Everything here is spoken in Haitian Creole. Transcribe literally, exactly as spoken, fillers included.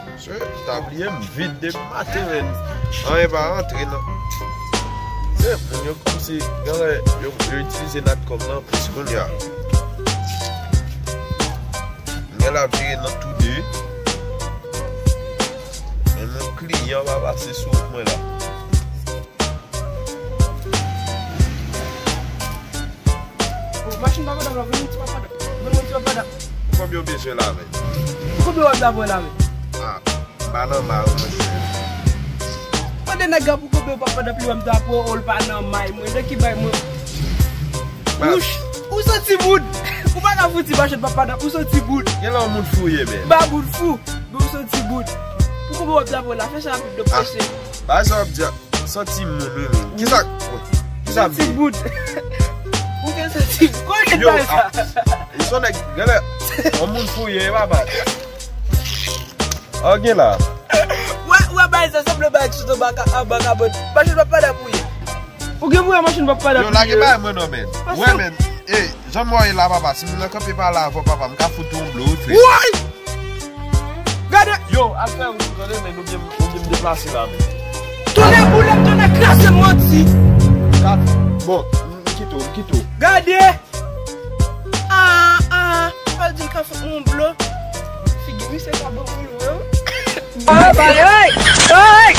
Mesye, tabliye m vid depi maten, men anyen pa rantre nan. Se moun yo kòmsi, genlè yo, yo itilize Natcom nan plis kounye a. Genlè ap vire nan tou de. Men moun kliyan pa pase sou wout mwen la. Oh, machin papa dam la, vin yon ti papa dam. Vin yon ti papa dam. Konbyen w bezwen la, men? Konbyen w ap dabò la, men? Ah, m pa nan may ou, mesye. Mande nèg la pou konbyen papa dam li wè m ta pran, ou l pa nan may mwen. De ki bay mwen? Bas. Wouch, ou santi boud. Ou pa ka fouti machin papa dam, ou santi boud. Genlè yon moun fou ye, men. Ba boud fou, men ou santi boud. Pou konbyen w ap dabò la, fè sa rapid, non, prese. Ba sa w ap di a. Santi moun, wi, wi. Kisa? Kisa m di? Santi boud. Ou gen santi boud. Yo, ah, ou son nèg, genlè, yon moun fouye, papa. An gen la. Wè, wè, bay sa sanble bay sou baka, an baka bòt. Machin papa dam pou ye. Ou gen pou wè machin papa dam pou ye. Yo, lage bay mwen non, men. Wè, men. Ey, jan m wè la, papa, si moun nan kanpe pale avè w, papa, m ka fout ou yon blo, wi, frè. Woy! Gade! Yo, al fè wout ou tande, men oubyen, oubyen m deplase la, men. Tonnè boule m, tonnè kraze m, manti! Gade. Bon, m, m kite w, m kite w. Gade! Ah, ah, pa di l ka fout mwen yon blo. Figi misye ka bon pou l, wi. Ah, bay, hey! Hey!